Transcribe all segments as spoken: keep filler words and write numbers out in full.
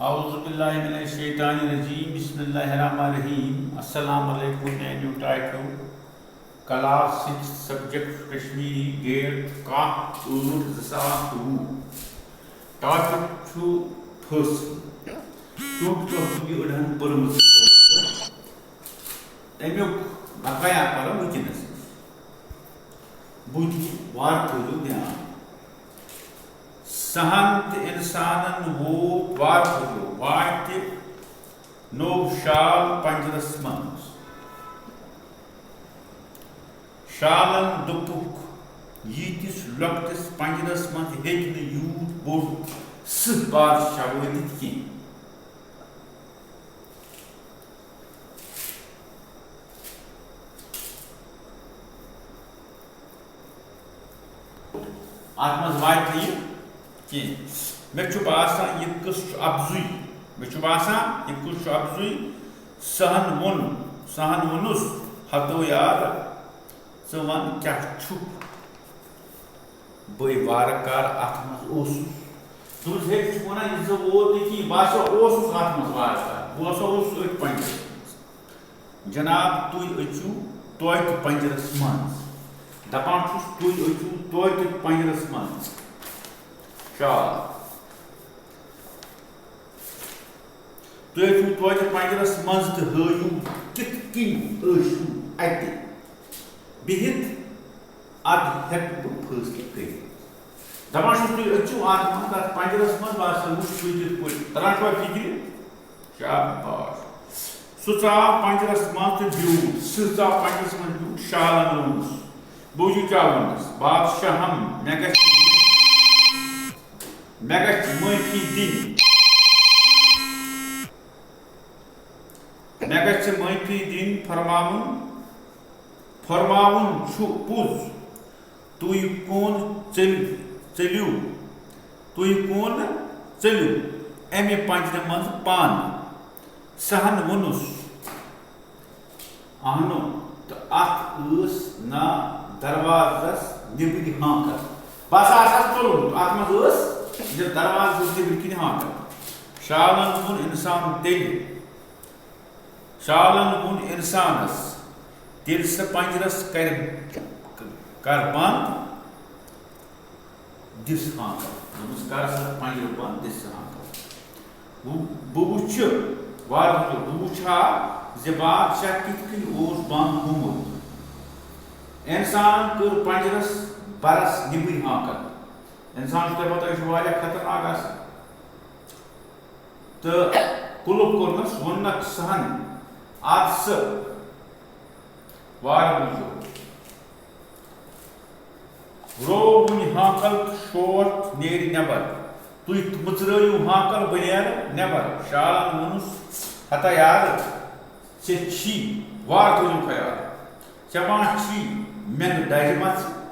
اعوذ باللہ من الشیطان الرجیم، بسم اللہ الرحمن الرحیم۔ السلام علیکم میانیو ٹاٹھیو۔ Class six, subject Kashmiri, date کاہ ٲٹھ زٕ ساس تہٕ وُہ۔ ٹاپک چھُ فٲصلہٕ۔ چونکہ تۄہہِ چھُو یہِ أڑہَن پٔرمٕژ فٲصلہٕ، اَمیُک بقایا پَرو وٕنکیٚنَس۔ بہٕ تہِ وارٕ کٔرِو دھیان۔ سہن تہٕ اِنسانَن ووت وارٕ کٔرِو واتہِ نوٚو شال پنجرس منٛز۔ شالن دوٚپُکھ، "ییٖتِس لۄکٹِس پنجرس منٛز ہیٚکہِ نہٕ یوٗت بوٚڑ سٕہہ بادشاہ وٲتِتھ کینٛہہ۔" اتھ منٛز واتہِ نہٕ یہِ کینٛہہ۔ مےٚ چھُ باسان، یہِ قٕصہٕ چھُ اَپزُے۔ مےٚ چھُ باسان، یہِ قٕصہٕ چھُ اَپزُے۔ سہن ووٚن، سہن ووٚنُس، "ہتو یار، ژٕ وَن کیٛاہ چھُکھ؟" بہٕ وارٕ کارٕ اتھ منٛز اوسُس۔ دوٚپُس، "ہے، ژٕ چھُکھ وَنان، یہِ زٕ ووت نہٕ کِہیٖنۍ، بہٕ ہسا اوسُس اتھ منٛز وارٕ کارٕ، بہٕ ہسا اوسُس أتھۍ پنجرس منٛز۔" جناب، تُہۍ أژِو توتہِ پنجرس منٛز۔ دپان چھُس، تُہۍ أژِو توتہِ پنجرس منٛز۔ شال۔ تُہۍ أژِو توتہِ پنجرس منٛز تہٕ ہٲیِو کِتھ کٔنۍ ٲسِو اتہِ بِہِتھ، ادٕ ہٮ۪کہٕ بہٕ فٲصلہٕ کٔرِتھ۔ دپان چھُس، تُہۍ أژِو اتھ منٛز، اتھ پنجرس منٛز، بہٕ ہسا وٕچھٕ تُہۍ کِتھ پٲٹھۍ۔ تران چھُوا فِکرِ؟ شاباش۔ سُہ ژاو پنجرس منٛز تہٕ بیوٗٹھ۔ سٕہہ ژاو پنجرس منٛز بیوٗٹھ، شالن ووٚنُس، بوٗزِو کیٛاہ ووٚنُس، "بادشاہم، مےٚ گژھِ، مےٚ گژھِ معٲفی دِنۍ۔ مےٚ گژھِ معٲفی دِنۍ، فرماوُن، فرماوُن چھُ پوٚز۔ تُہۍ کون ژٔلۍ-، ژٔلِو، تُہۍ کون ژٔلِو اَمہِ پنجرِ منٛز پانہٕ؟" سہن ووٚنُس، اہنو، تہٕ اتھ ٲس نا دروازس نیبرۍ ہانکل۔ بس اتھ آس ژوٚلمُت، اتھ منٛز ٲس یہِ دروازس نیبرۍ کِنۍ ہانکل۔ شالن ووٚن انسان تیٚلہِ، شالن ووٚن انسانس، "تیٚلہِ سُہ پنجرس کرِ، کر بند۔" دِس ہانکل۔ دوٚپمَس، "کر سا پنجہِ بند، دِس ہانکل۔ بہٕ، بہٕ وٕچھِ، وارٕ وٕچھِ، بہٕ وٕچھِ ہا زِ بادشاہ کِتھ کٔنۍ اوس بند گوٚمُت۔" اِنسانن کٔر پنجرس برس نیبرۍ ہانکل۔ اِنسان چھُ تۄہہِ پتہ، یہِ چھُ واریاہ خطرناک آسان۔ تہٕ قُلُف کوٚرنَس، ووٚننَکھ سہن، "اَدٕ سا وارٕ وٕچھو۔" رو وُنہِ ہانکل تہٕ شوٹھ نیرِ نٮ۪بر۔ تُہۍ مٕژرٲیِو ہانکل، بہٕ نیرٕ نٮ۪بر۔ شالن ووٚنُس، "ہتا یارٕ، ژےٚ چھی، وارٕ تھٲیِو خیال۔ ژےٚ ما چھی مٮ۪نٛگہٕ ڈجہِ مژٕ؟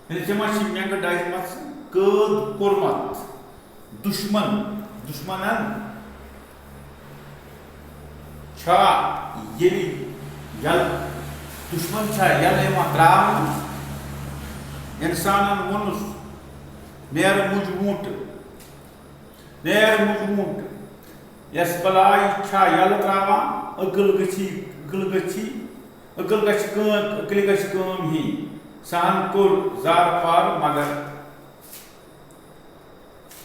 یعنی ژےٚ ما چھی مٮ۪نٛگہٕ ڈجہِ مژٕ قٲد کوٚرمُت؟" دُشمن، دُشمنن چھا ییٚلہِ یل-، دُشمن چھا یلہٕ یِوان ترٛاونہٕ؟ اِنسانن ووٚنُس، "نیر مُج ووٗنٛٹہٕ، نیر مُج ووٗنٛٹہٕ، یس بلاے چھا یلہٕ ترٛاوان؟ عقل گٔژھی، عقل گٔژھی، عقل گژھِ کٲم، عقلہِ گژھِ کٲم ہیٚنۍ۔" سہن کوٚر زارٕ پارٕ، مگر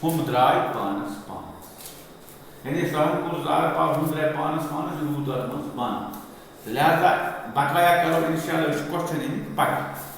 ہُم درٛاے پانس پانس۔ یعنی سہن کوٚر زارٕ پار، ہُم درٛاے پانس پانس، یہِ روٗد تتھ منٛز بند۔ لہذا بقایا کرو انشاءاللہ أسۍ question اَمیُک پگاہ۔